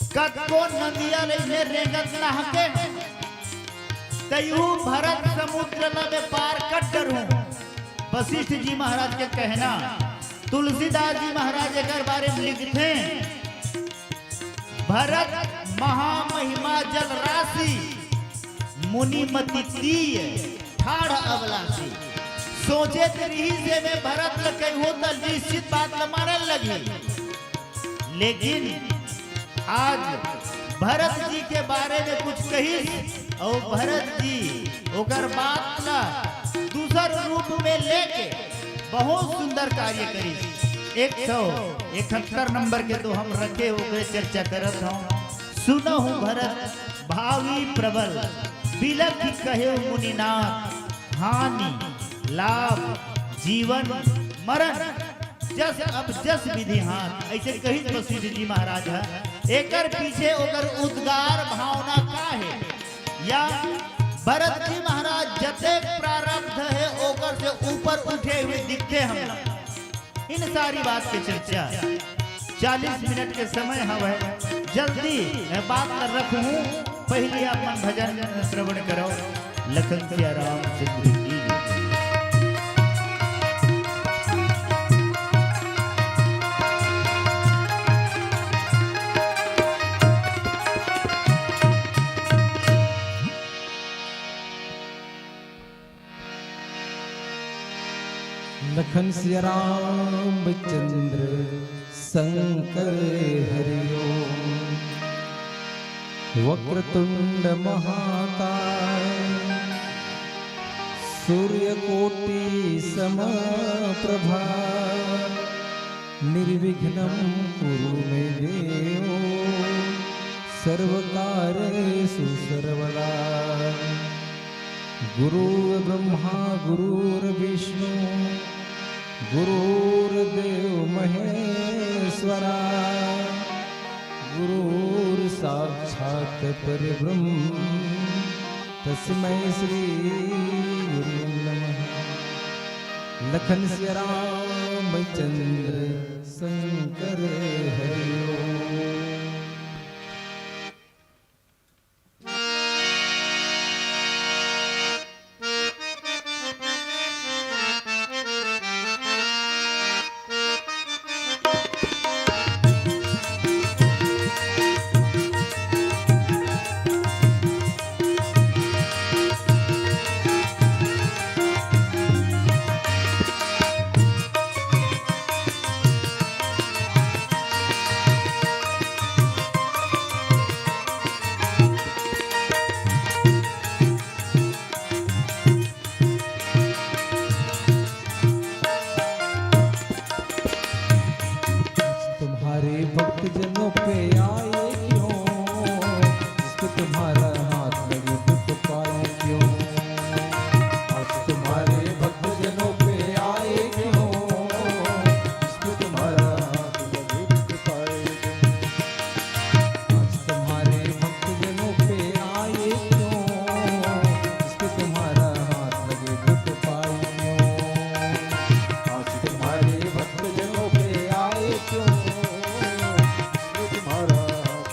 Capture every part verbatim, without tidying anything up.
कतको नदिया ले रेंगत नहाके, तैहू भरत समुद्र ला मैं पार कर डरहूं। वशिष्ठ जी महाराज के कहना, तुलसीदास जी महाराज एकर बारे में लिखथे, भरत महामहिमा जल राशि, मुनि मति तीय ठाढ़ अभिलाषी। सोचे त रिहिस हे मैं भरत ल कहूं त निश्चित बात ल मानन लगही, लेकिन आज भरत जी के बारे में कुछ कहिस, अउ भरत जी ओकर बात ला दूसर रूप में लेके बहुत सुंदर कार्य करिस। एक सौ इकहत्तर नंबर के तो हम रखे, ओकरे चर्चा करत हौं। सुनहु भरत भावी प्रबल, बिलखि कहेउ मुनिनाथ। हानि लाभ जीवन मरण, जस अब जस विधि हाथ, अइसे कहिस वशिष्ठ जी महाराज ह। एकर पीछे ओकर उद्गार भावना का हे, या भरत जी महाराज जतेक प्रारब्ध हे, ओकर से ऊपर उठे हुए दिखथे हमला। इन सारी बात के चर्चा, चालीस मिनट के समय हवय, जल्दी मैं बात ल रखहूं, पहिली आप मन भजन श्रवण करव। लखन सिया रामचंद्र की जय। लखन सिया रामचंद्र शंकर हरि ओम। वक्रतुंड महाकाय सूर्यकोटि समप्रभा। निर्विघ्नं कुरु मे देव सर्वकार्येषु सर्वदा। गुरुर्ब्रह्मा गुरुर्विष्णु गुरुर्देव महेश्वरा। गुरुर्साक्षात् परब्रह्म तस्मै श्री गुरुवे नमः। लखन सिया रामचंद्र शंकर हरि ओम। तुम्हारे भक्त जनों पे आए क्यों, जिसको तुम्हारा हाथ लगे दुख पाए क्यों। आज तुम्हारे भक्त जनों पे आए क्यों, जिसको तुम्हारा हाथ लगे दुख पाए क्यों। आज तुम्हारे भक्त जनों पे आए क्यों, जिसको तुम्हारा हाथ लगे दुख पाए क्यों। आज तुम्हारे भक्त जनों पे आए क्यों, जिसको तुम्हारा हाथ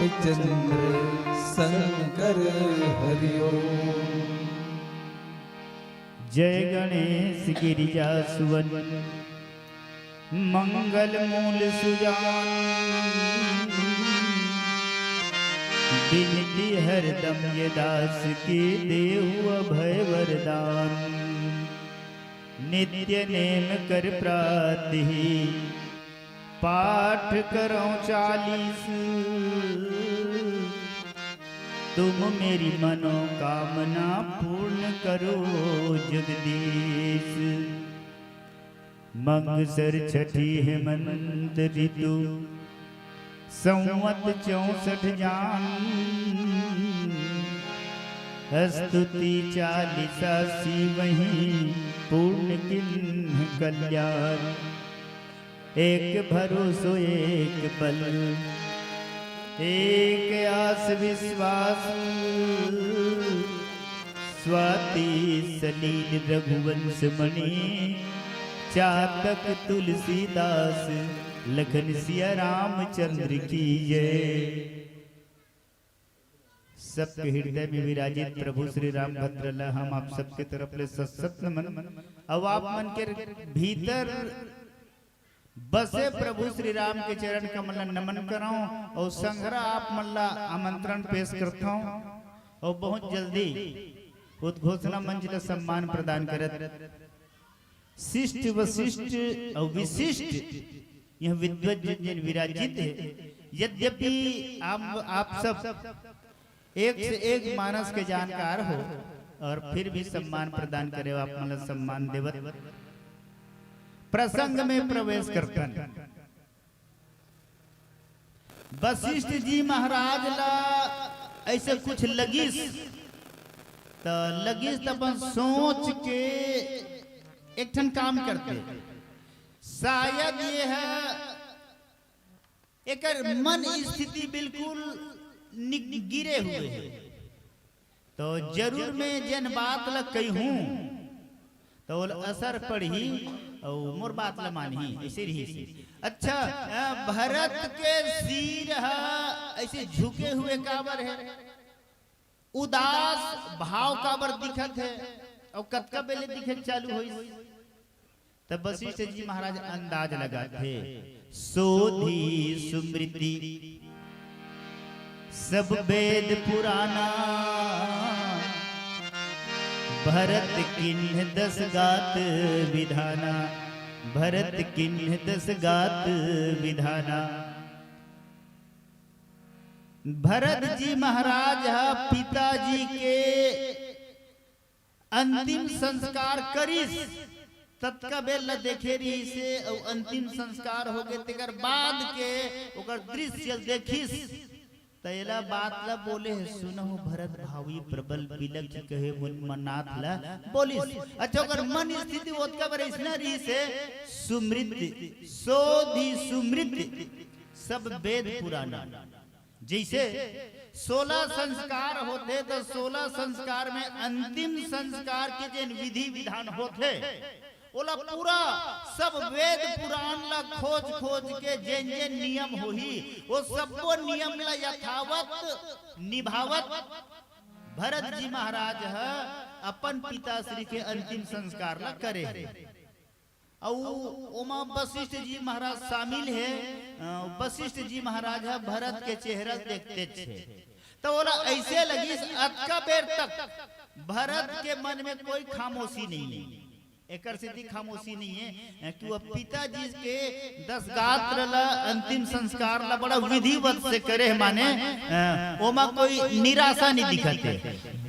चंद्र शंकर हरि ओम। जय गणेश गिरिजा सुवन, मंगल मूल सुजान। बिनती हरदम ये दास की, देहु अभय वरदान। नित्य नेम कर प्रातहि पाठ करौं चालीस, तुम मेरी मनोकामना पूर्ण करो जगदीश। मंगसर छठी हेमंत ऋतु, संवत चौसठ जान। स्तुति चालीसा शिवहि, पूर्ण किन्ह कल्याण। एक भरोसो एक बल, एक आस विश्वास। स्वाति सलील रघुवंश मणि, चातक तुलसीदास। लखन सिया रामचंद्र की जय। सबके हृदय में विराजित प्रभु श्री रामभद्र ला हम आप सबके तरफ ले सत सत नमन। अउ आप मन के भीतर बसे प्रभु श्री राम के चरण कमल ला नमन करौं अउ संघरा आप मन ला आमंत्रण पेश करथौं अउ बहुत जल्दी उद्घोषणा मंच ला सम्मान प्रदान करत शिष्ट वशिष्ट अउ विशिष्ट यह विद्वत जन जन विराजित हे। यद्यपि आप, आप सब एक से एक मानस के जानकार हो अउ फिर भी सम्मान प्रदान करे, आप मन ला सम्मान देवत प्रसंग में प्रवेश करथन। वशिष्ठ जी महाराज ला ऐसे कुछ लगिस, त लगिस त अपन सोच के एक ठन काम करते। शायद ये है एकर मन स्थिति बिल्कुल नि-, गिरे हुए है, तो जरूर मैं जेन बात ला कहूं तो ओला असर पड़ही अउ मोर बात ला मानही, ऐसे रही से। अच्छा, अ, भरत के सिर ह ऐसे झुके हुए काबर है, उदास भाव काबर दिखत है, अउ कतका बेले दिखे चालू होइस? तब वशिष्ठ जी महाराज अंदाज लगाथे, सोधी सुमृति सब वेद पुराना, भरत किन्ह दस गात विधाना, भरत किन्ह दस गात विधाना। भरत जी महाराज ह पिताजी के अंतिम संस्कार करिस, ततका बेर ल देखे रिहिस हे, अउ अंतिम संस्कार होगे, तेकर बाद के ओकर दृश्य ल देखिस, त एला बात ल बोले हे, "सुनहु भरत भावी प्रबल बिलखि कहे मुनि मनाथ ल बोलिस।" अच्छा, ओकर मन स्थिति ओतका बेर अइसना रिहिस हे, सुमृत, सोधी सुमृत सब वेद पुराना। जैसे सोलह संस्कार होथे, तो सोलह संस्कार में अंतिम संस्कार के जेन विधि विधान होथे, ओला पूरा सब वेद पुराण ला खोज खोज के जेन जेन नियम होही, वो सब्बो नियम ला यथावत निभावत भरत जी महाराज ह अपन पिताश्री के अंतिम संस्कार ला करे हे। अउ ओमा वशिष्ठ जी महाराज शामिल हे। अ, वशिष्ठ जी महाराज ह भरत के चेहरा देखतेच हे, त ओला ऐसे लगिस, अतका बेर तक भरत के मन में कोई खामोशी नहीं है। एकर सेती खामोशी नहीं है, अ, कि वो पिताजी के दस गात्र ला, अंतिम संस्कार ला बड़ा विधिवत से करे हे, माने, अ, ओमा कोई निराशा नहीं दिखत हे।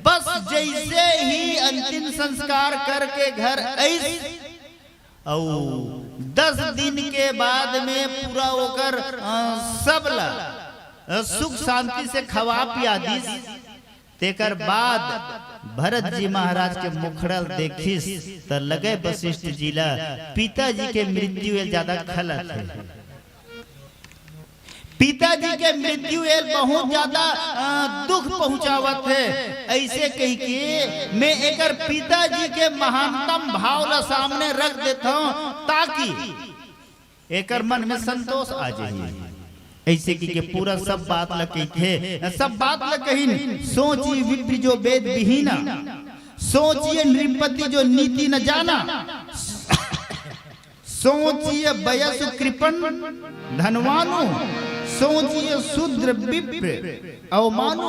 बस जैसे ही अंतिम संस्कार करके घर आइस, अउ दस दिन के बाद में पूरा ओकर, अ, सब ला, अ, सुख शांति से खवा पिया दिस। तेकर बाद भरत जी महाराज के मुखड़ा ल देखिस, त लगे वशिष्ठ जी ला पिताजी के मृत्यु ए ज्यादा खलत हे। पिताजी के मृत्यु एल बहुत ज्यादा, अ, दुख पहुंचावत हे। ऐसे कहि के, "मैं एकर पिताजी के महानतम भाव ला सामने रख देथौं, ताकि एकर मन में संतोष आ जाए।" ऐसे कि के पूरा सब बात ल कहिथे, सब बात ल कहिन। सोचिए विप्र जो वेद विहीना, सोचिए नृपति जो नीति न जाना, सोचिए वयसु कृपण धनवानु, सोचिए शूद्र विप्र अवमानु।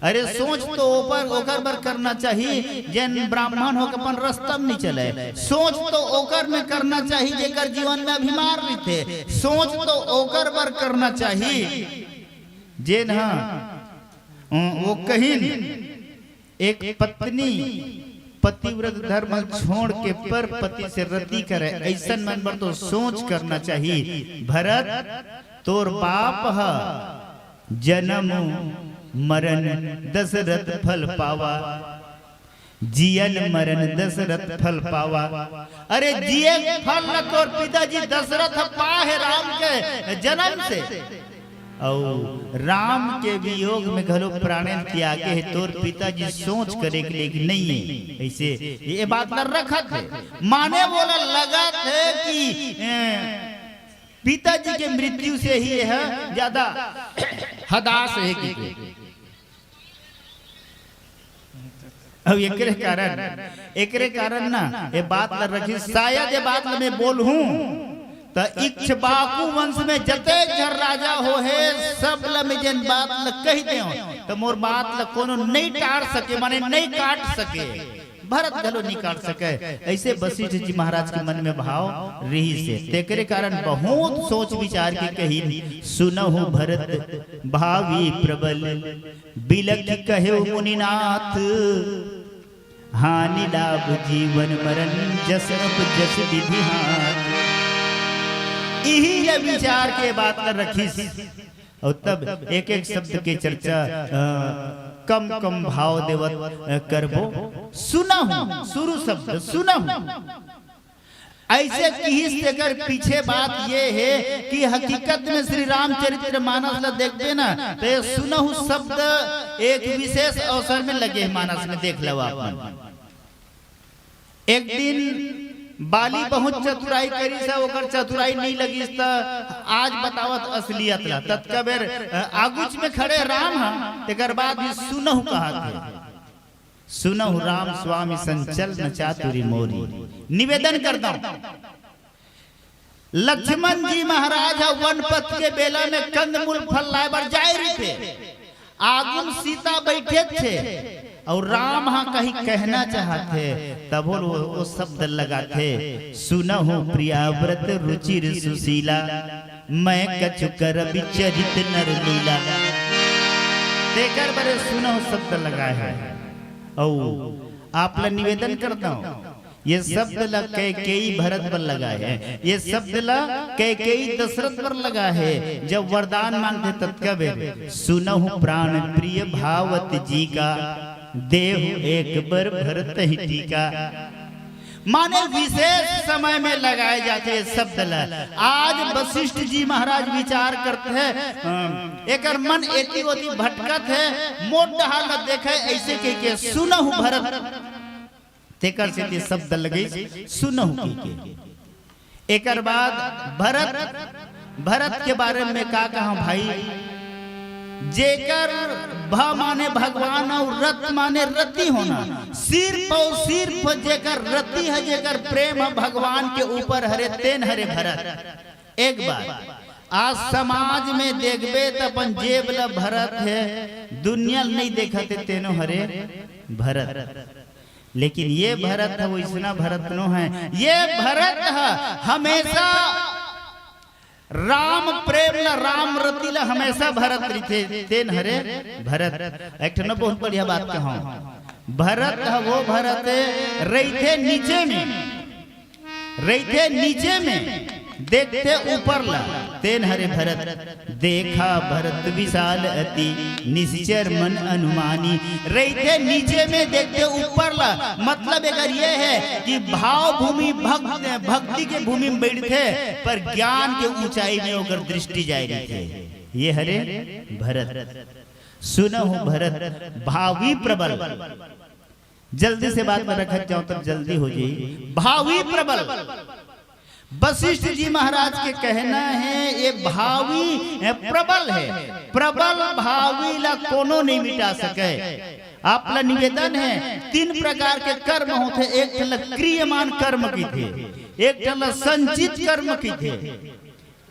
अरे सोच तो ओकर, ओकर बर करना चाही, जेन ब्राह्मण होके अपन रस्ता म नइ चले। सोच तो ओकर में करना चाही, जेकर जीवन में अभिमान रहिथे। सोच तो ओकर बर करना चाही, जेन ह, ओ, ओ कहिन, एक पत्नी पतिव्रत धर्म छोड़ के पर पति से रति करे, ऐसन मन बर तो सोच करना चाही। भरत, तोर बाप ह जनम मरण दशरथ फल पावा, जियन मरण दशरथ फल पावा। अरे जिए फल ल तोर पिताजी दशरथ पाहे राम के जनम से, अउ राम के वियोग में घलो प्राणन त्यागे हे। तोर पिताजी सोच करे के लेख नइ हे। ऐसे ये बात ल रखत हे, माने वोला लगत हे कि, ए, पिताजी के मृत्यु से ही यह ज्यादा हताश हे कि अब एकरे कारण, एकरे कारण ना, ये बात ल रखिस, शायद ये बात ल मैं बोलहूं, त इक्ष्वाकु वंश में जतेक झन राजा होहे, सब ल मैं जेन बात ल कहि देंव, त मोर बात ल कोनो नइ टार सके, माने नइ काट सके, भरत घलो नइ काट सके। ऐसे वशिष्ठ जी महाराज के मन में भाव रिहिस हे, तेकरे कारण बहुत सोच विचार के कहिन, सुनहु भरत भावी प्रबल, बिलख कहेउ मुनिनाथ, हानि लाभ जीवन मरण जस उपजस विधि हाथ। इही ल विचार के बात ल रखिस। अउ तब एक एक शब्द के चर्चा, अ, कम कम भाव देवत, अ, करबो। सुनहु, शुरू शब्द सुनहु। ऐसे किहिस, तेकर पीछे बात ये हे कि हकीकत में श्री रामचरित्र मानस ल देखबे ना, त ये सुनहु शब्द एक विशेष अवसर में लगे हे मानस में, देख लेवा अपन। एक दिन बाली बहुत चतुराई करिस हे, ओकर चतुराई नइ लगिस, त आज बतावत असलियत ला। ततका बेर, अ, आगुच में खड़े राम ह, तेकर बाद भी सुनहु कहत हे। सुनहु राम स्वामी संचल न चातुरी मोरी। निवेदन करदंव, लक्ष्मण जी महाराज ह वन पथ के बेला में कंदमूल फल लाए बर जाए रहिथे। आगू म सीता बइठेच हे अउ राम ह कहीं कहना चाहत हे, तभो ल वो, वो शब्द लगाथे, सुनहु प्रियाव्रत रुचिर सुशीला, मैं कछु करबि चरित नर लीला। तेकर बरे सुनहु शब्द लगाए हे। अउ आप ल निवेदन करदंव, ये शब्द ल कैकेयी भरत बर लगाए हे, ये शब्द ल कैकेयी दशरथ बर लगाए हे। जब वरदान मांगथे ततका बेर, सुनहु प्राण प्रिय भावत जी का, देहु एक बर भरत ही टीका। माने विशेष समय में लगाए जाथे ये शब्द ल। आज वशिष्ठ जी महाराज विचार करत हे, अम, एकर मन एती ओती भटकत हे, मोर डहार ल देखे, ऐसे कहिके सुनहु भरत। तेकर सेती शब्द लगे सुनहु कहिके। एकर बाद भरत, भरत के बारे में का कहा भाई, जेकर भ माने भगवान अउ रत माने रति होना, सिर्फ अउ सिर्फ जेकर रति हे, जेकर प्रेम हे भगवान के ऊपर हरे, तेन हरे भरत। एक बात, आज समाज में देखबे त अपन जेब ल भरत हे, दुनिया ल नइ देखत हे, तेनो हरे भरत। लेकिन ये भरत ह, वइसना भरत नो हे। ये भरत ह हमेशा राम प्रेम ल, राम रति ल हमेशा भरत रहिथे, तेन हरे भरत। एक ठन बहुत बढ़िया बात कहंव, भरत ह वो भरत रहिथे नीचे में, रहिथे नीचे में, देखथे ऊपर ला, तेन हरे भरत। देखा भरत विशाल अति, निश्चर मन अनुमानी। रहिथे नीचे में, देखथे ऊपर ला, मतलब एकर ये हे कि भाव भूमि भक्त, भक्ति के भूमि में बइठथे, पर ज्ञान के ऊंचाई में ओकर दृष्टि जाय रहिथे। ये हरे भरत। सुनहु भरत भावी प्रबल। जल्दी से बात में रखत जाओ, तब जल्दी हो जाई। भावी प्रबल, वशिष्ठ जी महाराज के कहना है, ये भावी, ए, प्रबल है, प्रबल भावी ला कोनो नहीं मिटा सके। आप ला निवेदन है, तीन प्रकार के कर्म होथे। एक ठन ला क्रियमान कर्म कहिथे, एक ठन ला संचित कर्म कहिथे,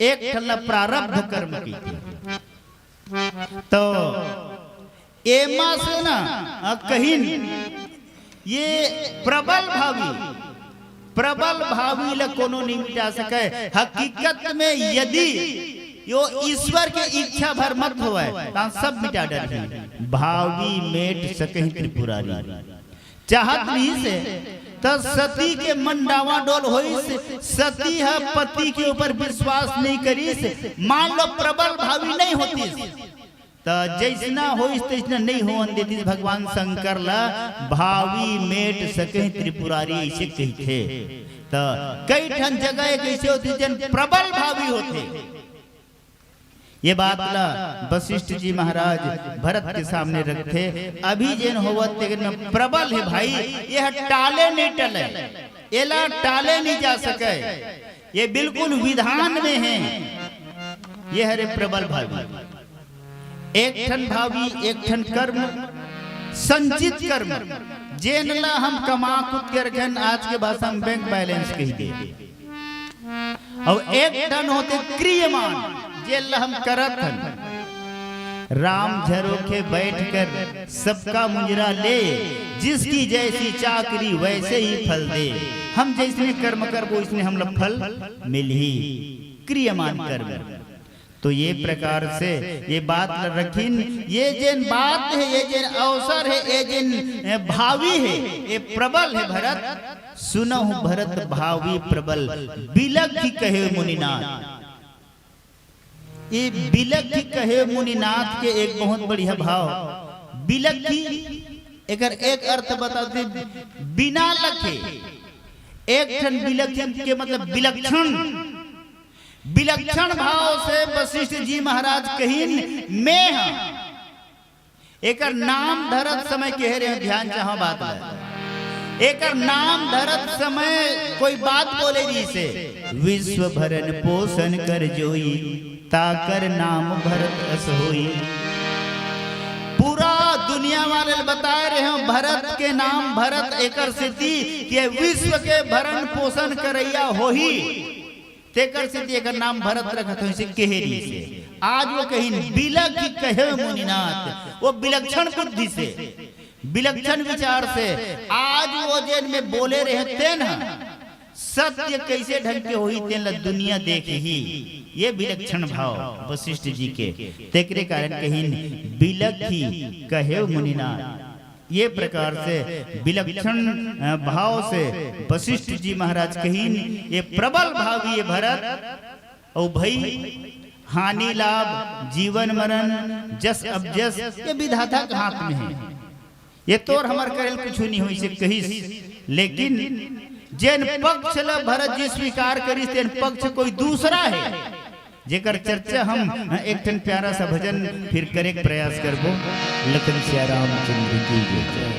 एक ठन ला प्रारब्ध कर्म कहिथे। तो एमा से ना, अ, कहिन, ये प्रबल भावी, प्रबल भावी ला कोनो नहीं मिटा सके। हकीकत में यदि यो ईश्वर के इच्छा भर मत होवय, त सब मिटा डरही। भावी मेट सकही त्रिपुरारी। चाहत रहिस हे, त सती के मन डावाडोल होइस। सती ह पति के ऊपर विश्वास नहीं करिस। मान लो प्रबल भावी नहीं होतिस, त जैसना होइस तैसना नहीं होवन देतिस। भगवान शंकर ला भावी मेट सकही त्रिपुरारी ऐसे कहिथे। त कई ठन जगह एक ऐसे होथे जेन प्रबल भावी होथे। ये बात ला वशिष्ठ जी महाराज भरत के सामने रखथे। अभी जेन होवत तेन में प्रबल है भाई, ये ह टाले नहीं टले, एला टाले नहीं जा सके, ये बिल्कुल विधान में है। ये हरे प्रबल भावी। एक ठन भावी, एक ठन कर्म, संचित कर्म, जेन ला हम कमा कुत के रखेन, आज के भाषा में बैंक बैलेंस कहि दे। अउ एक ठन होथे क्रियमान, जेन ला हम करत हन। राम झरोखे बैठकर सबका मुजरा ले, जिसकी जैसी चाकरी वैसे ही फल दे। हम जैसने कर्म करबो, वैसने हमला फल मिलही। क्रियमान कर्म। तो ये प्रकार से ये बात ल रखिन, ये जेन बात है, ये जेन अवसर है, ये जेन, ए, भावी है, ये प्रबल है भरत। सुनहु भरत भावी प्रबल, बिलखि कहे मुनिनाथ। ये बिलखि कहे मुनिनाथ के एक बहुत बढ़िया भाव। बिलखि एकर एक अर्थ बताथे, बिना लखे। एक ठन बिलखि के मतलब विलक्षण, विलक्षण भाव से वशिष्ठ जी महाराज कहिन, मैं ह एकर नाम धरत समय कहे रहे, ध्यान चाहो बात ला। एकर नाम धरत समय कोई बात बोले जैसे, विश्व भरण पोषण कर जोई, ताकर नाम भरत अस होई। पूरा दुनिया वाले ल बताए रहे हो, भरत के नाम भरत एकर सेती के विश्व के भरण पोषण करैया होही। तेकर सेती एकर नाम भरत रखत हो, इसे कहे रहिस हे। आज वो कहिन बिलखि कहे मुनिनाथ, वो विलक्षण बुद्धि से, विलक्षण विचार से आज वो जेन में बोले रहे तेन ह सत्य कैसे ढंग के होही तेन ला दुनिया देखही। ये विलक्षण भाव वशिष्ठ जी के, तेकरे कारण कहिन बिलखि कहे मुनिनाथ। ये प्रकार से विलक्षण, अ, भाव से वशिष्ठ जी महाराज कहिन, ये प्रबल भावी ये भरत, अउ भई हानि लाभ, जीवन मरण, जस अपजस, ये विधाता के हाथ में है। ये तोर हमर करेल कुछु नहीं होइसे कहिस, लेकिन जेन पक्ष ल भरत जी स्वीकार करिस, तेन पक्ष कोई दूसरा है। जेकर चर्चा हम एक ठन प्यारा सा भजन फिर करे के प्रयास करबो। लखन सिया रामचंद्र की जय।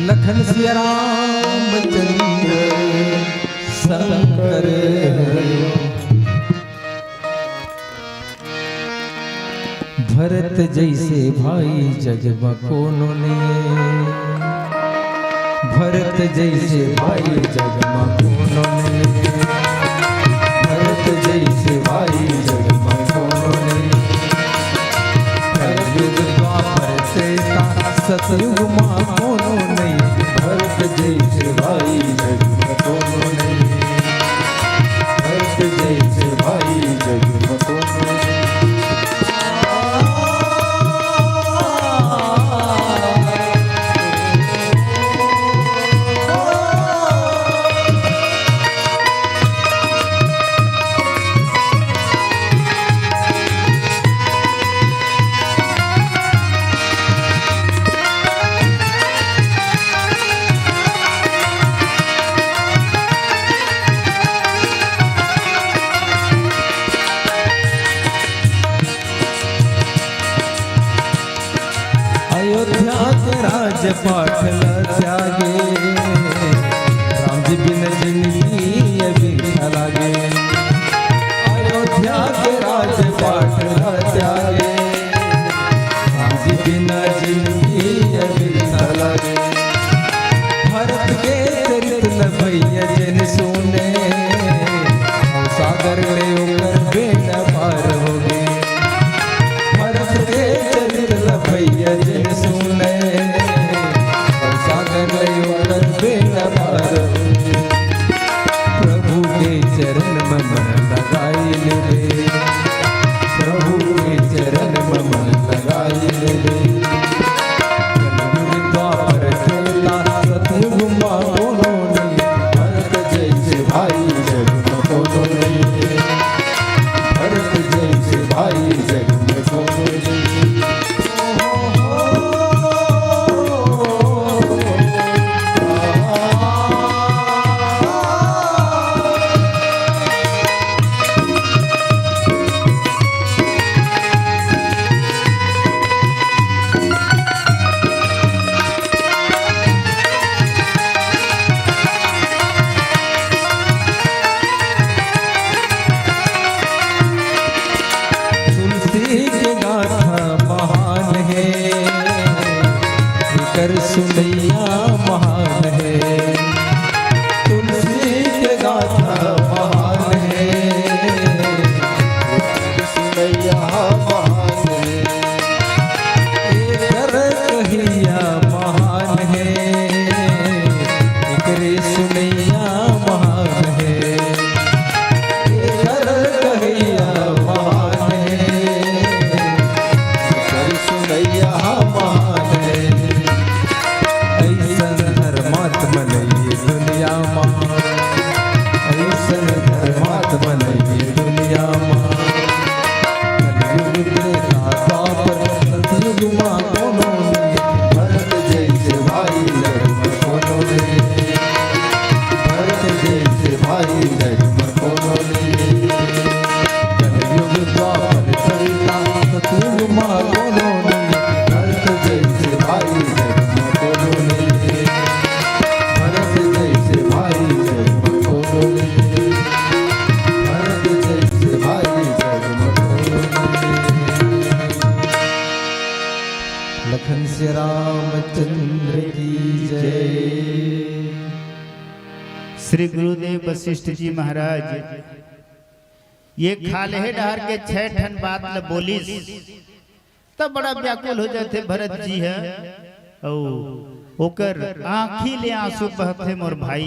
लखन सिया रामचंद्र शंकर हरि। भरत जैसे भाई जग म कोनो नइ। भरत जैसे भाई जग म कोनो नइ। भरत जैसे भाई जग म कोनो नइ। कलयुग द्वापर त्रेता सतयुग म कोनो नइ। भरत जैसे भाई जग म कोनो नइ। भरत जैसे भाई जग म कोनो नइ। अयोध्या के राजपाट ल त्यागे, राम जी बिन जिनगी अबिरथा पाठ ला त्यागे, आज बिना जिंदगी अबिरथा लागे। भरत के चरित ल भैया जेन सुने, भवसागर ले ओकर बेड़ा पार होगे। भरत के चरित ल भैया जेन सुने, भवसागर ले ओकर बेड़ा पार होगे। प्रभु के चरण म मन लगाई लेबे, प्रभु के चरण म मन लगाई लेबे। कलयुग द्वापर त्रेता सतयुग म कोनो नइ, भरत जइसे भाई जग म कोनो नइ, भरत जइसे भाई जग म कोनो नइ। तुलसी के गाथा महान हे, एकर सुनइया महान हे। तुलसी के गाथा महान हे, एकर सुनइया महान हे। एकर कहिया महान हे, एकरे सुनइया महान हे। एकर कहिया महान हे, एकर सुनइया महान हे। अइसन धर्मात्मा नइ ये दुनिया म, अइसन धर्मात्मा नइ ये दुनिया म। कलयुग त्रेता द्वापर सतयुग म कोनो नइ, भरत जइसे भाई जग म कोनो नइ। भरत जइसे भाई जग म कोनो नइ। कलयुग द्वापर त्रेता सतयुग म कोनो नइ, भरत जइसे भाई जग म कोनो नइ। भरत जइसे भाई जग म कोनो नइ। भरत जइसे भाई जग म कोनो नइ। लखन सिया रामचंद्र की जय। श्री गुरुदेव वशिष्ठ जी महाराज ये खाल्हे डहर के छै ठन बात ल बोलिस, त बड़ा व्याकुल हो जाथे भरत जी ह। अउ ओकर आँखी ले आंसू बहथे, मोर भाई।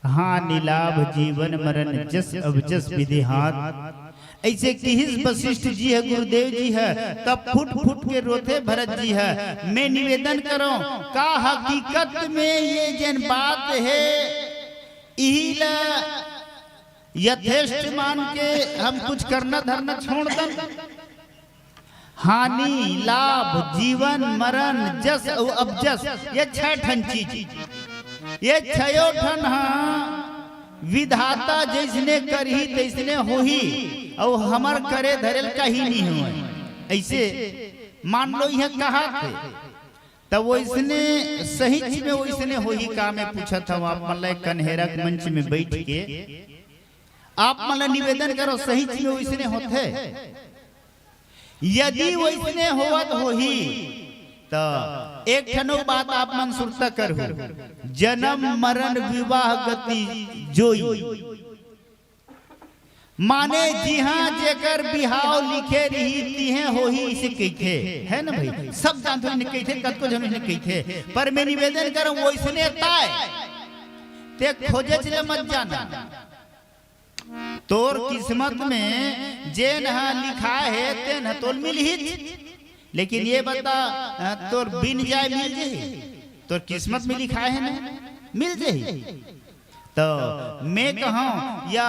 हानि लाभ जीवन मरन जस अबजस बिधि हाथ। अइसे किहिस वशिष्ठ जी ह, गुरुदेव जी ह, तब फुट फुट के रोथे भरत जी ह। मैं निवेदन करंव, का हकीकत में ये जेन बात हे, इही ला यथेष्ट मान के हम कुछ करना धरना छोड़ दन? हानि, लाभ, जीवन, मरण, जस अउ अबजस, ये छै ठन चीज, ये छयो ठन ह विधाता जइसने करही तइसने होही, अउ हमर करे धरे ल कहीं नइ होवय। अइसे मान लो, इहाँ कहाथे, त वइसने सहीच में वइसने होही का? मैं पूछत हंव आप मन ला, कन्हेरा के मंच में बइठ के आप मन ला निवेदन करंव, सहीच में वइसने होथे? यदि वइसने होवत होही, त एक ठन अउ बात आप मन सुरता करहू, जनम मरन विवाह गति जोई। माने जिहां जेकर बिहाव लिखे रही, तिहें होही, अइसे कहिथे, हे न भई? सब जानथन, कहिथे, कतको झन कहिथे, पर मैं निवेदन करंव, वइसने ताय ते खोजेच ले मत जाना। तोर किस्मत में जेन ह लिखाय हे, तेन ह तोल मिलही। लेकिन ये बता, अ, तोर बिन जाय मिल जही? तोर किस्मत में लिखाय हे ना, मिल जही। त मैं कहंव, या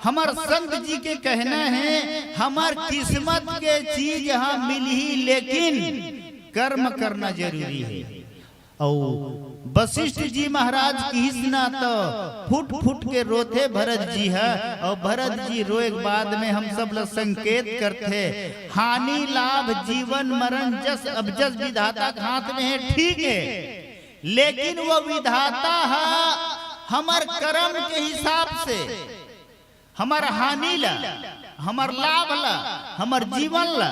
हमर संत जी के कहना हे, हमर किस्मत के चीज ह मिलही, लेकिन कर्म करना जरूरी हे। अउ वशिष्ठ जी महाराज किहिस ना, त फुट फुट के रोथे भरत जी ह। अउ भरत जी रोए के बाद में हम सब ल संकेत करथे, हानि लाभ जीवन मरन जस अबजस विधाता के हाथ में हे, ठीक हे, लेकिन वो विधाता ह हमर कर्म के हिसाब से हमर हानि ला, हमर लाभ ला, हमर जीवन ला।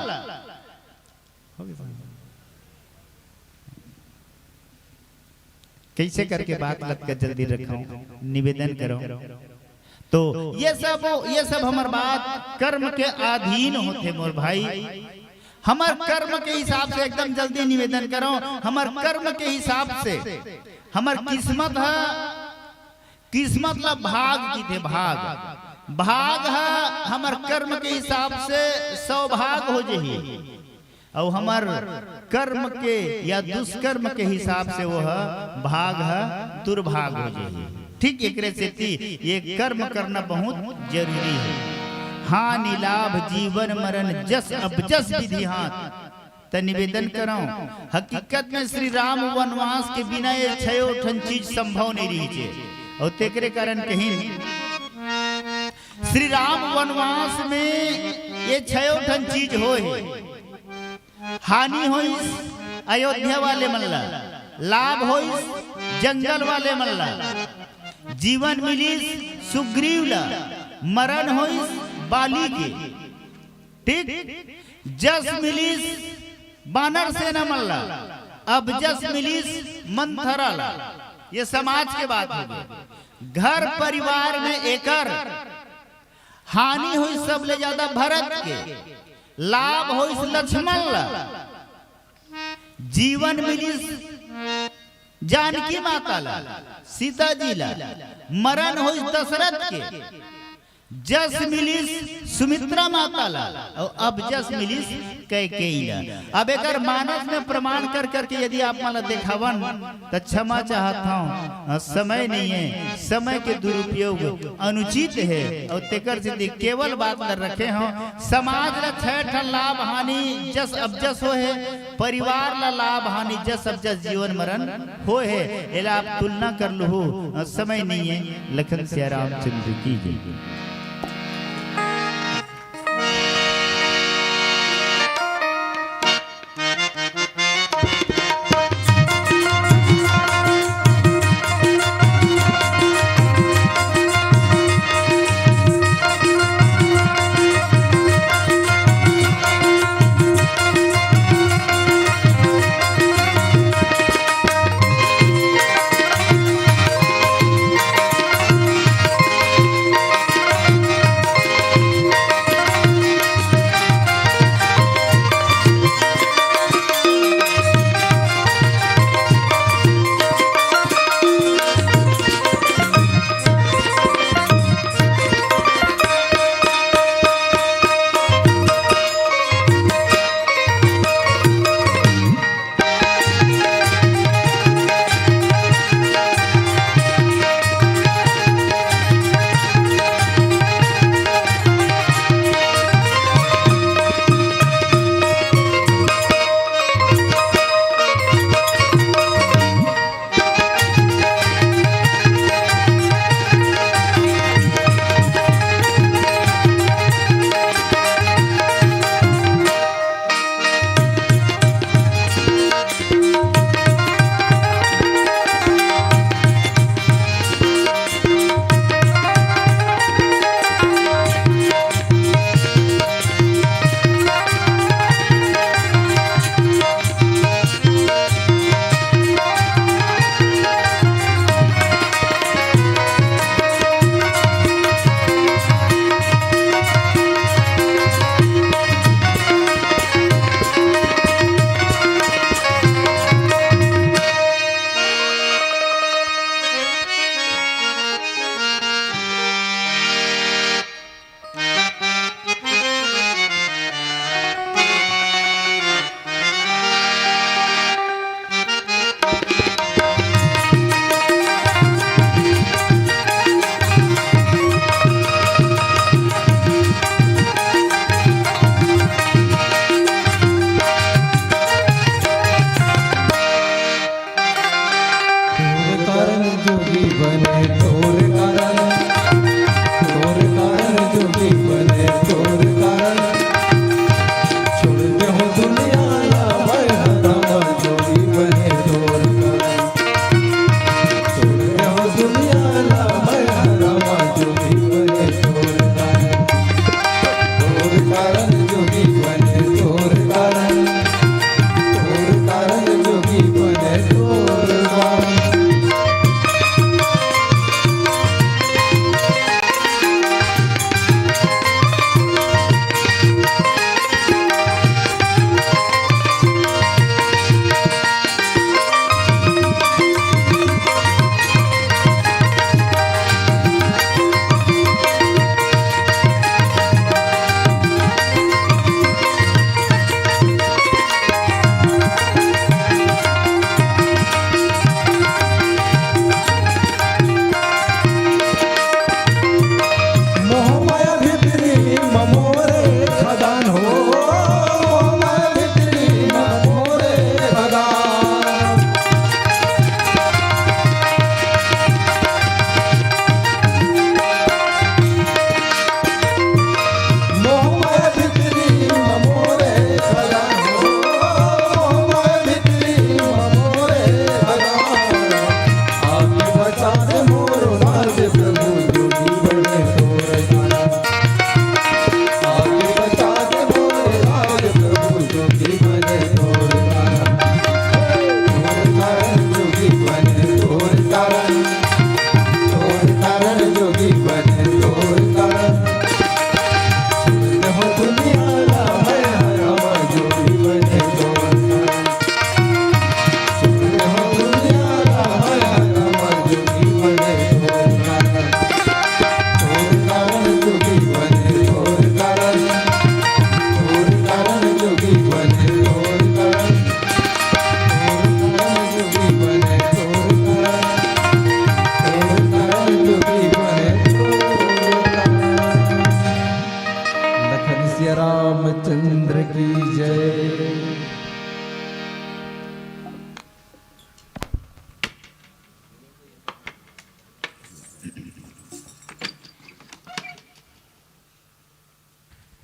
कइसे करके बात लतका जल्दी रखंव, निवेदन करंव। तो ये सब, ये सब हमर बात कर्म के अधीन होथे मोर भाई। हमर कर्म के हिसाब से, एकदम जल्दी निवेदन करंव, हमर कर्म के हिसाब से हमर किस्मत ह, किस्मत ला भाग किथे, भाग, भाग ह हमर कर्म के हिसाब से सौभाग हो जही, अउ हमर कर्म के या दुष्कर्म के हिसाब से वो ह भाग ह दुर्भाग हो जही। ठीक एकरे सेती ये कर्म करना बहुत जरूरी हे। हानि लाभ जीवन मरण जस अब जस विधि हाथ। त निवेदन करंव, हकीकत में श्री राम वनवास के बिना ये छयो ठन चीज संभव नहीं रहिसे। अउ तेकरे कारण कहिन, श्री राम वनवास में ये छयो ठन चीज होय हे। हानि होइस अयोध्या वाले मन ला, लाभ होइस जंगल वाले मन ला, जीवन मिलिस सुग्रीव ला, मरण होइस बाली के। ठीक, जस मिलिस बानर सेना मन ला, अब जस मिलिस मंथरा ला। ये समाज के बात हो गई। घर परिवार में एकर हानि होइस सबले ज्यादा भरत के, लाभ होइस लक्ष्मण ला, जीवन मिलिस जानकी माता ला, सीता जी ला, मरण होइस दशरथ के, जस मिलिस सुमित्रा माता ला, अउ अब जस मिलिस कैकेयी ला। अब एकर मानस में प्रमाण कर करके यदि आप मन ला देखावन, त क्षमा चाहत हंव, अ, समय नहीं है, समय के दुरुपयोग अनुचित है, अउ तेकर सेती केवल बात ला रखे हंव। समाज ला छह ठन लाभ हानि जस अब जस होय हे, परिवार ला लाभ हानि जस अब जस जीवन मरण होय हे, एला आप तुलना कर लुहू, अ, समय नहीं है। लखन सिया रामचंद्र की जय।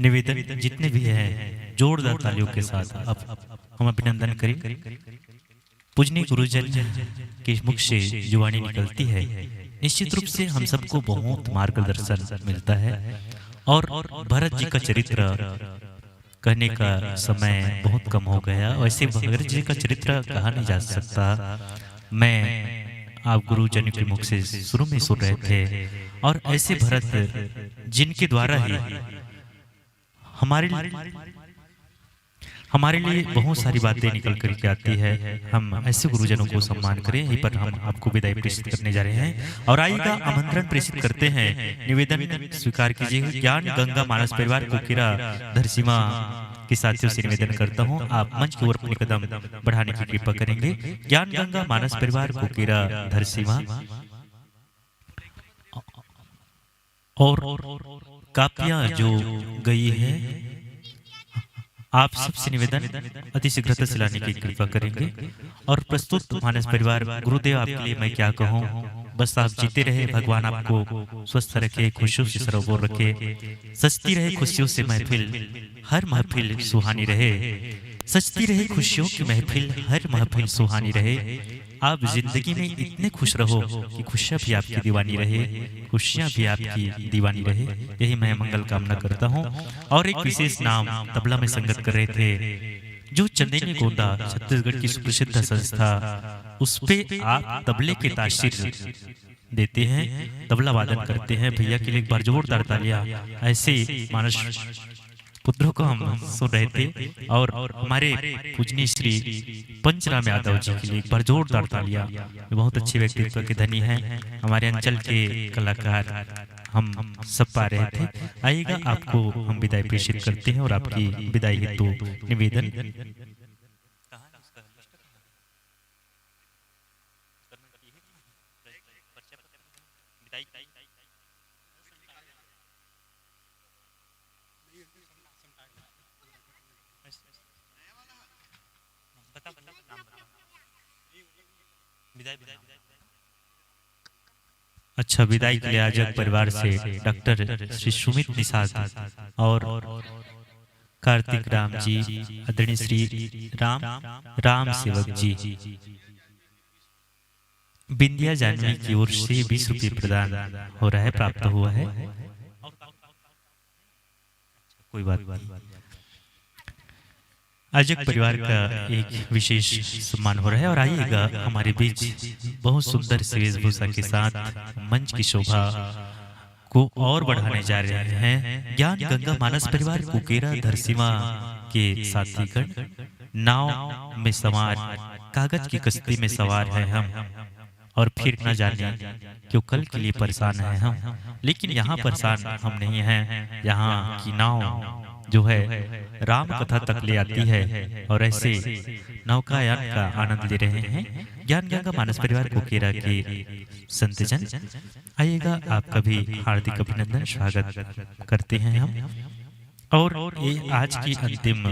निवेदन, जितने भी हैं, जोरदार तालियों के साथ अब हम अभिनंदन करें। पूजनीय गुरुजन के मुख से जो वाणी निकलती है, निश्चित रूप से हम सबको बहुत मार्गदर्शन मिलता है। और भरत जी का चरित्र कहने का समय बहुत कम हो गया। वैसे भरत जी का चरित्र कहा नहीं जा सकता। मैं आप गुरुजनों के मुख से शुरू में सुन रहे थे, और ऐसे भरत जिनके द्वारा ही हमारे हमारे लिए बहुत सारी बातें निकल करके आती है। हम ऐसे गुरुजनों को सम्मान करें। यहीं पर हम आपको विदाई प्रेषित करने जा रहे हैं, और आइएगा, आमंत्रण प्रेषित करते हैं, निवेदन स्वीकार कीजिए। ज्ञान गंगा मानस परिवार कोकेरा धरसीमा के साथियों से निवेदन करता हूँ, आप मंच की ओर अपने कदम बढ़ाने की कृपा करेंगे। ज्ञान गंगा मानस परिवार कोकेरा धरसीमा। और कापियां जो गई है, आप सबसे निवेदन, अति शीघ्रता से लाने की कृपा करेंगे। और प्रस्तुत मानस परिवार, गुरुदेव, आपके लिए मैं क्या कहूँ, बस आप जीते रहे, भगवान आपको स्वस्थ रखे, खुशियों से सरोबोर रखे, सजती रहे खुशियों से महफिल, हर महफिल सुहानी रहे, सजती रहे खुशियों की महफिल, हर महफिल सुहानी रहे। आप जिंदगी में इतने खुश रहो कि खुशियां भी आपकी दीवानी रहे, खुशियां भी आपकी दीवानी रहे। यही मैं मंगल कामना करता हूँ। और एक विशेष नाम, तबला में संगत कर रहे थे जो चंदेनी गोंदा, छत्तीसगढ़ की सुप्रसिद्ध संस्था, उस पे आप तबले के तासीर देते हैं, तबला वादन करते हैं। भैया के लिए एक बार जोरदार तालियां। ऐसे मानस पुत्रों को हम सुन रहे थे, और हमारे पूजनीय श्री पंचराम यादव जी के लिए एक बार जोरदार तालियां। वे बहुत अच्छे व्यक्तित्व के धनी हैं, हमारे अंचल के कलाकार हम सब पा रहे थे। आइएगा, आपको हम विदाई प्रेषित करते हैं और आपकी विदाई हेतु निवेदन। अच्छा, विदाई के लिए आयोजक परिवार से डॉक्टर श्री सुमित निषाद और कार्तिक राम जी, आदरणीय श्री राम, राम सेवक जी, बिंदिया जानवी की ओर से बीस रुपये प्रदान हो रहा है, प्राप्त हुआ है। कोई बात नहीं। आयोजक परिवार का एक विशेष सम्मान हो रहा है, और आइएगा, हमारे बीच बहुत सुंदर सी वेशभूषा के साथ मंच की शोभा को और बढ़ाने जा रहे हैं ज्ञान गंगा मानस परिवार कुकेरा धरसीमा के साथीगण। नाव में सवार, कागज की कश्ती में सवार है हम, और फिर न जाने क्यों कल के लिए परेशान हैं हम। लेकिन यहाँ परेशान हम नहीं हैं, यहाँ की नाव जो है, राम कथा तक ले आती है, और ऐसे नौकायान का आनंद ले रहे हैं ज्ञान गंगा मानस परिवार कुकेरा के संतजन। आइएगा, आपका भी हार्दिक अभिनंदन, स्वागत करते हैं हम। और ये आज की अंतिम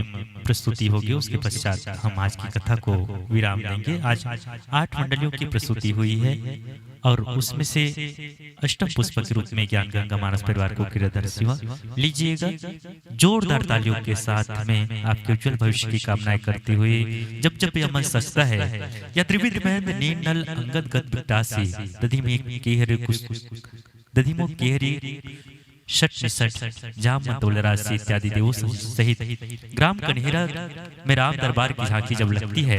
प्रस्तुति होगी, उसके पश्चात हम आज की कथा को विराम देंगे। आज आठ मंडलियों की प्रस्तुति हुई है, और उसमें से अष्टम पुष्प के रूप में ज्ञान गंगा मानस परिवार कुकेरा धरसीमा लीजिएगा। जोरदार तालियों के साथ में आपके उज्जवल भविष्य की कामनाएं करते हुए, जब जब यह मंच सजता है, या त्रिविध महेंद्र नीन नल अंगद गद बिटासी, दधिमी केहरी कुस-, दधिमो केहरी षट निषट, जाम मंतोल राशि इत्यादि देवों सहित ग्राम कन्हेरा में राम दरबार की झांकी जब लगती है,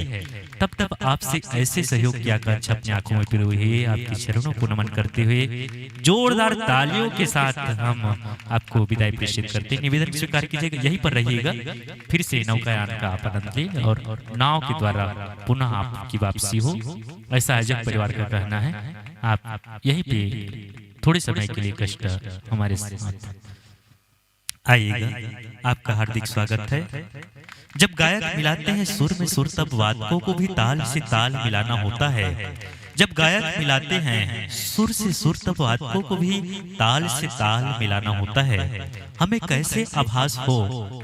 तब तब आपसे ऐसे सहयोग की आकांक्षा अपनी आंखों में पिरोए हुए आपके चरणों को नमन करते हुए जोरदार तालियों के साथ हम आपको विदाई प्रेषित करते हैं। निवेदन स्वीकार कीजिएगा, यहीं पर रहिएगा, फिर से नौकायान का आप आनंद लें और नाव के द्वारा पुनः आपकी वापसी हो, ऐसा आयोजक परिवार का कहना है। आप यहीं पे थोड़े समय के लिए कष्ट हमारे साथ आइएगा, आपका हार्दिक स्वागत है। जब गायक मिलाते हैं सुर में सुर, तब वादकों को भी ताल से ताल मिलाना होता है। जब गायक मिलाते हैं सुर से सुर, तब वादकों को भी ताल से ताल मिलाना होता है। हमें कैसे आभास हो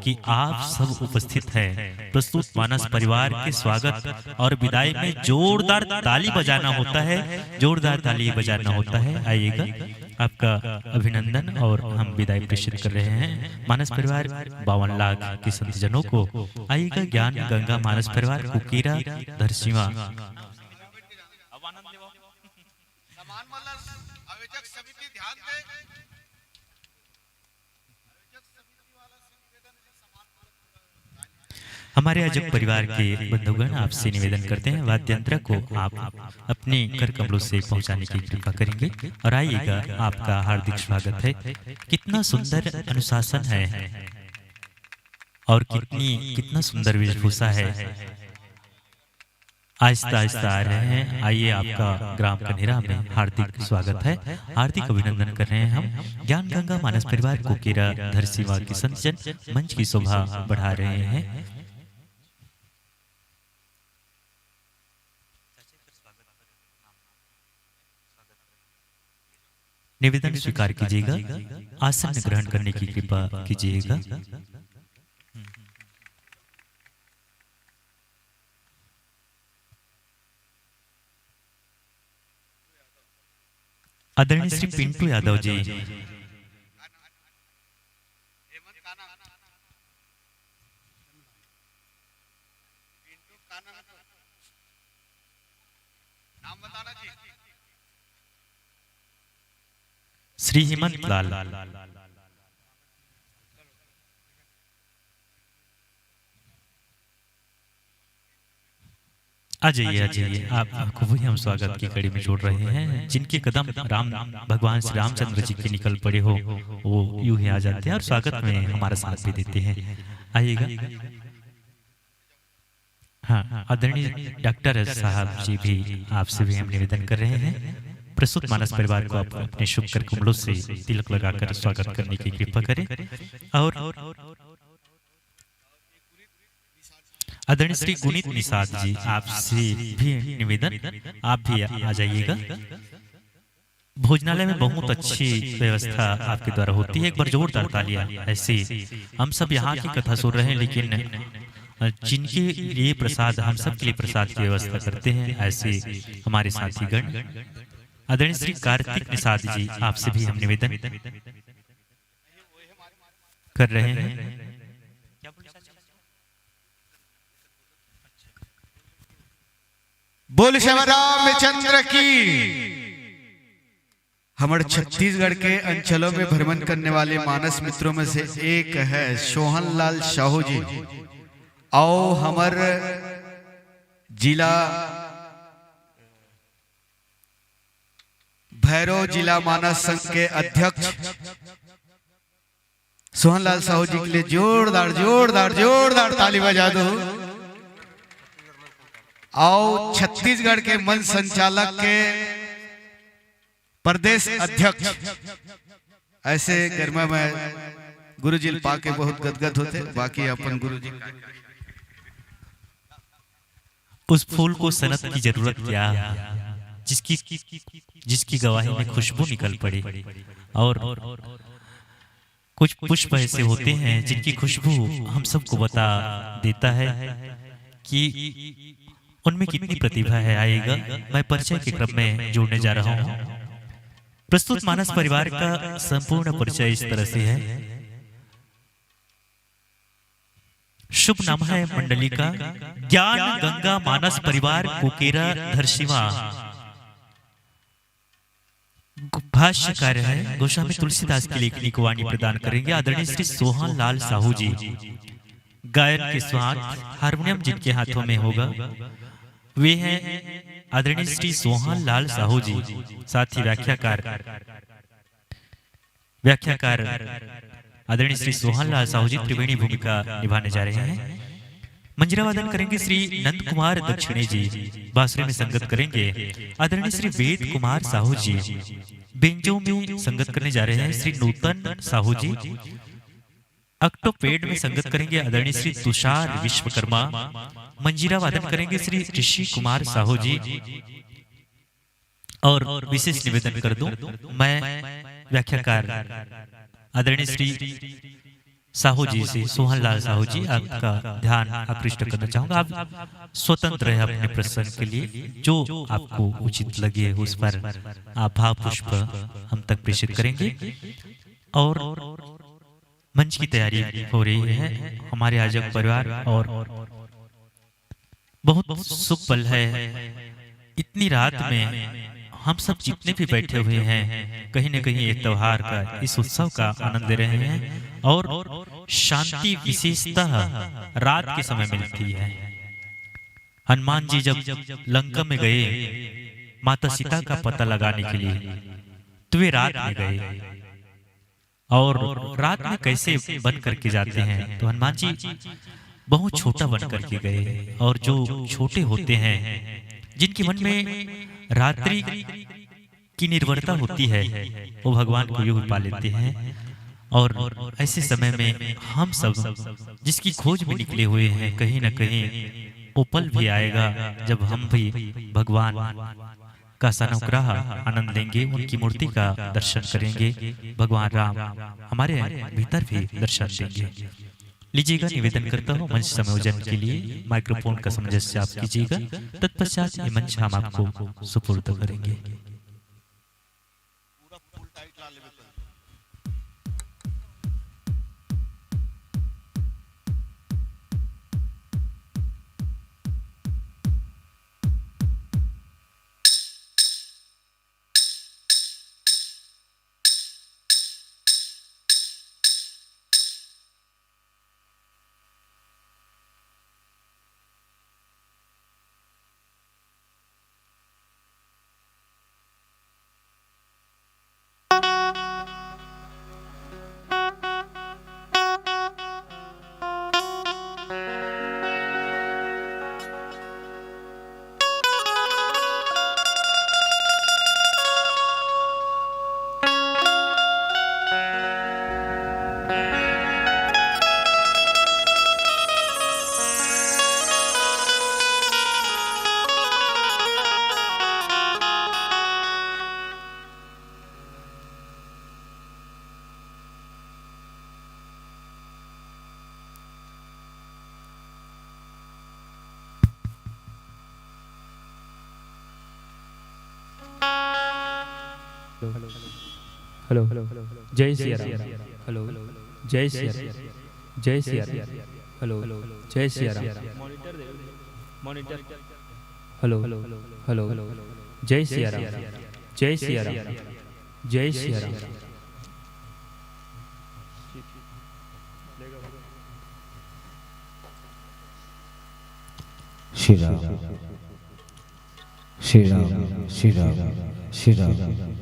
कि आप सब उपस्थित हैं। प्रस्तुत मानस परिवार के स्वागत और विदाई में जोरदार ताली बजाना होता है, जोरदार ताली बजाना होता है। आइएगा, आपका अभिनंदन और हम विदाई प्रेषित कर रहे हैं मानस परिवार बावन लाख के संत जनों को। आइएगा ज्ञान गंगा मानस परिवार कुकीरा धरसीवा। हमारे आयोजक परिवार के बंधुगण, आपसे निवेदन करते हैं, वाद्य यंत्र को आप अपने कर कमलों से पहुंचाने की कृपा करेंगे। और आइएगा, आपका हार्दिक स्वागत है। कितना सुंदर अनुशासन है और कितनी, कितना सुंदर वेशभूषा है। आहिस्ता आहिस्ता आ रहे हैं। आइए, आपका ग्राम कनेरा में हार्दिक स्वागत है, हार्दिक अभिनंदन कर रहे हैं हम। ज्ञान गंगा मानस परिवार कुकीरा धरसीवा के संत जन मंच की शोभा बढ़ा रहे हैं। निवेदन स्वीकार कीजिएगा, आसन ग्रहण करने की कृपा कीजिएगा। आदरणीय श्री पिंटू यादव जी। श्री हेमंत लाल। आ जाइए, आ जाइए, आपको भी हम स्वागत की कड़ी में जोड़ रहे हैं। जिनके कदम राम, भगवान श्री रामचंद्र जी के निकल पड़े हो, वो यूं ही आ जाते हैं और स्वागत में हमारा साथ भी देते हैं। आइएगा। हाँ, आदरणीय डॉक्टर साहब जी भी, आपसे भी हम निवेदन कर रहे हैं, प्रस्तुत मानस परिवार को आप अपने शुभ कर कमलों से तिलक लगाकर स्वागत करने की कृपा करें। और आदरणीय श्री गुणित निषाद जी, आपसे भी निवेदन, आप भी आ जाइएगा। भोजनालय में बहुत अच्छी व्यवस्था आपके द्वारा होती है, एक बार जोरदार तालियां। ऐसे हम सब यहाँ की कथा सुन रहे हैं, लेकिन जिनके लिए प्रसाद, हम सब के लिए प्रसाद की व्यवस्था करते हैं, ऐसे हमारे साथीगण। आदरणीय श्री कार्तिक निषाद जी, आपसे भी हम निवेदन कर रहे हैं। बोल श्याम रामचंद्र की। हमारे छत्तीसगढ़ के अंचलों में भ्रमण करने वाले मानस मित्रों में से एक है सोहन लाल साहू जी। आओ, हमारे जिला भैरव जिला मानस संघ के अध्यक्ष सोहन लाल साहू जी के लिए जोरदार, जोरदार, जोरदार ताली बजा दो। आओ, छत्तीसगढ़ के मंच संचालक के प्रदेश अध्यक्ष, ऐसे गरिमा मैं गुरु जी ल पाके बहुत गदगद होते, बाकी अपन गुरु जी। उस फूल को सनत की जरूरत क्या है, जिसकी, जिसकी गवाही में खुशबू निकल पड़े। और कुछ पुष्प ऐसे होते हैं जिनकी खुशबू हम सबको बता देता है कि उनमें कितनी प्रतिभा है। आइएगा, मैं परिचय के क्रम में जोड़ने जा रहा हूँ। प्रस्तुत मानस परिवार का संपूर्ण परिचय इस तरह से है। शुभ नाम है मंडली का ज्ञान गंगा मानस परिवार कुकेरा धरसीवा। भाष्यकार है गोस्वामी तुलसीदास की लेखनी को वाणी प्रदान करेंगे आदरणीय श्री सोहन लाल साहू जी। गायन के साथ हारमोनियम जिनके हाथों में होगा, वे हैं आदरणीय श्री सोहन लाल साहू जी। साथ ही व्याख्याकार, व्याख्याकार आदरणीय श्री सोहन लाल साहू जी त्रिवेणी भूमिका निभाने जा रहे हैं। मंजीरा वादन करेंगे श्री नंद कुमार दक्षिणे जी। बांसुरी में संगत करेंगे आदरणीय श्री वेद कुमार साहू जी। बेंजो में संगत करने जा रहे हैं श्री नूतन साहू जी। ऑक्टोपेड में संगत करेंगे आदरणीय श्री तुषार विश्वकर्मा। मंजीरा वादन करेंगे श्री ऋषि कुमार साहू जी। और विशेष निवेदन कर दूं, मैं व्याख्याकार आदरणीय श्री साहू जी से, सोहन लाल साहू जी, आपका ध्यान आकृष्ट करना चाहूंगा। आप स्वतंत्र हैं अपने प्रसंग के लिए, जो आपको उचित लगे उस पर आप भाव पुष्प हम तक प्रेषित करेंगे। और मंच की तैयारी हो रही है। हमारे आयोजक परिवार और बहुत शुभ पल है। इतनी रात में हम सब जितने भी बैठे हुए हैं, कहीं ना कहीं ये त्योहार का, इस उत्सव का आनंद ले रहे हैं। और शांति विशेषतः रात के समय मिलती है। हनुमान जी जब लंका में गए माता सीता का पता लगाने के लिए, तो वे रात में गए। और रात में कैसे बन करके जाते हैं? तो हनुमान जी बहुत छोटा बन करके गए, और जो छोटे होते हैं, जिनके मन में रात्रि की निर्भरता होती है, वो भगवान को यूं भी पा लेते हैं। और ऐसे समय में हम सब जिसकी खोज में निकले हुए हैं, कहीं ना कहीं वो पल भी आएगा, जब हम भी भगवान का सानुग्रह आनंद लेंगे, उनकी मूर्ति का दर्शन करेंगे। भगवान राम हमारे भीतर भी दर्शन देंगे। लीजिएगा, निवेदन करता हूँ मंच संयोजन के लिए माइक्रोफोन का सामंजस्य आप कीजिएगा। तत्पश्चात ये मंच हम आपको सुपुर्द करेंगे। हेलो, जय सिया राम। हेलो, जय सिया राम। जय सिया राम। हेलो, जय सिया राम। हेलो, हेलो, जय सिया राम। जय सिया राम। जय सिया राम। श्री राम, श्री राम, श्री राम, श्री राम।